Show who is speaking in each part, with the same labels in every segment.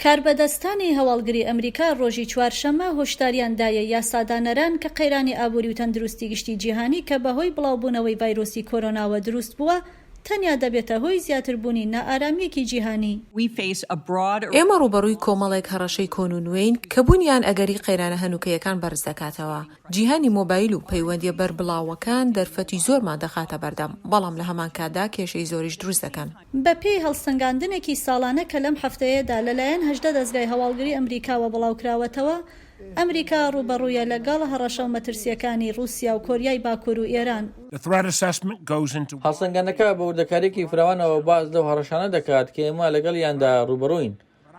Speaker 1: کاربەدەستانی هەواڵگری ئەمریکا ڕۆژی چوارشەممە هۆشداریان دایە یاسادانەران کە قەیرانی ئابوری و تەندروستی گشتی جیهانی کە بەهۆی بڵاوبوونەوەی ڤایرۆسی کۆرۆناوە دروست بووە تەنیا دەبێتە هۆی زیاتربوونی نائارامییەکی جیهانی.
Speaker 2: ئێمە ڕووبەڕووی کۆمەڵێک هەڕەشەی کۆن و نوێین کە بوونیان ئەگەری قەیرانە هەنووکەیەکان بەرز دەکاتەوە. جیهانی مۆبایل و پەیوەندییە بەربڵاوەکان دەرفەتی زۆرمان دەخاتە بەردەم، بەڵام لە هەمان کاتدا کێشەی زۆریش دروست دەکەن.
Speaker 1: بەپێی هەڵسەنگاندنێکی ساڵانە کە لەم هەفتەیەدا لەلایەن 18 دەزگای هەواڵگری ئەمریکاوە بڵاوکراوەتەوە، ئەمریکا ڕووبەڕوویە لەگەڵ هەڕەشە و مەترسییەکانی ڕووسیا و کۆریای باکوور و ئێران.
Speaker 3: هەڵسەنگاندنەکە بە وردەکارییەکی فراوانەوە باس لەو هەڕەشانە دەکات کە ئێمە لەگەڵیاندا ڕووبەڕووین،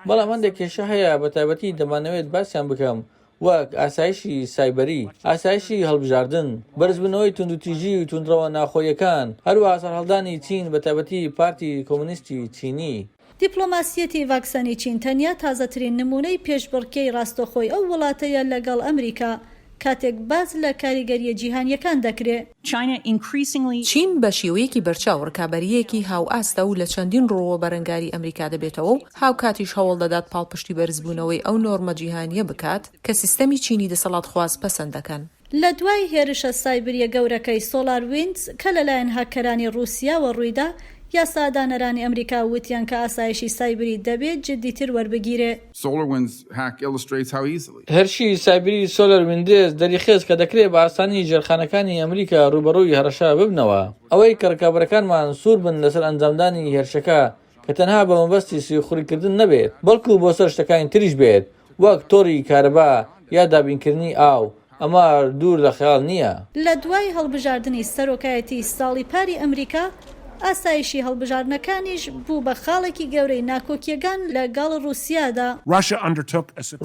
Speaker 3: بەڵام هەندێک کێشە هەیە بەتایبەتی دەمانەوێت باسیان بکەم وەک ئاسایشی سایبەری، ئاسایشی هەڵبژاردن، بەرزبوونەوەی توندوتیژی و توندڕەوە ناوخۆییەکان، هەروەها سەرهەڵدانی چین بەتایبەتی پارتی کۆمۆنیستی چینی.
Speaker 1: دیپلۆماسییەتی ڤاکسەنی چین تەنیا تازەترین نموونەی پێشبڕکێی ڕاستەخۆی ئەو وڵاتەیە لەگەڵ ئەمریکا کاتێک باس لە کاریگەرییە جیهانییەکان دەکرێ.
Speaker 2: چین بە شێوەیەکی بەرچاو ڕکابەرییەکی هاوئاستە و لە چەندین ڕووەوە بەرەنگاری ئەمریکا دەبێتەوە و هاوکاتیش هەوڵ دەدات پاڵپشتی بەرزبوونەوەی ئەو نۆرمە جیهانییە بکات کە سیستەمی چینی دەسەڵاتخواز پەسەند دەکەن.
Speaker 1: لە دوای هێرشە سایبرییە گەورەکەی سۆلار ویندز کە لەلایەن هاککەرانی ڕووسیاوە ڕوویدا، یاسادانەرانی ئەمریکا وتیان کە ئاسایشی سایبری دەبێ جددیتر وەربگیرێ.
Speaker 3: هێرشی سایبری سۆلەر ویندز دەریخست کە دەکرێت بە ئاسانی ژێرخانەکانی ئەمریکا ڕووبەڕووی هەڕەشە ببنەوە. ئەوەی کە ڕکابەرەکانمان سوور بن لەسەر ئەنجامدانی هێرشەکە کە تەنها بە مەبەستی سیخوڕیکردن نەبێت، بەڵکو بۆ سەر شتەکانی تریش بێت، وەک تۆڕی کارەبا یا دابینکردنی ئاو، ئەمە دوور لە خەیاڵ نییە.
Speaker 1: لە دوای هەڵبژاردنی سەرۆکایەتیی ساڵی پاری ئەمریکا، ئاسایشی هەڵبژاردنەکانیش بوو بە خاڵێکی گەورەی ناکۆکییەکان لەگەڵ ڕووسیادا.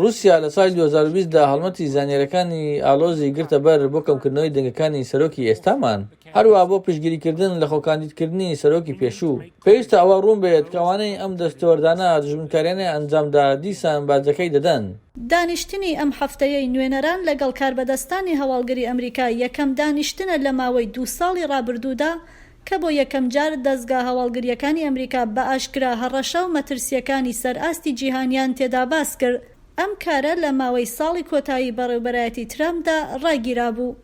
Speaker 3: ڕووسیا لە ساڵی 2020 دا هەڵمەتی زانیارییەکانی ئاڵۆزی گرتە بەر بۆ کەمکردنەوەی دەنگەکانی سەرۆکی ئێستامان. هەروەها بۆ پشتگیریکردن لە خۆکاندیدکردنی سەرۆکی پێشوو. پێویستە ئەوە ڕوون بێت کە ئەوانەی ئەم دەستێوەردانە دوژمنکاریانەیان ئەنجامدا دیسان باجەکەی دەدەن.
Speaker 1: دانیشتنی ئەم هەفتەیەی نوێنەران لەگەڵ کاربەدەستانی هەواڵگری ئەمریکا یەکەم دانیشتنە لە ماوەی دوو ساڵی ڕابردوودا کە بۆ یەکەمجار دەزگا هەواڵگرییەکانی ئەمریکا بە ئاشکرا هەڕەشە و مەترسییەکانی سەر ئاستی جیهانیان تێدا باس کرد. ئەم کارە لە ماوەی ساڵی کۆتایی بەڕێوبەرایەتی ترامپدا ڕاگیرابوو.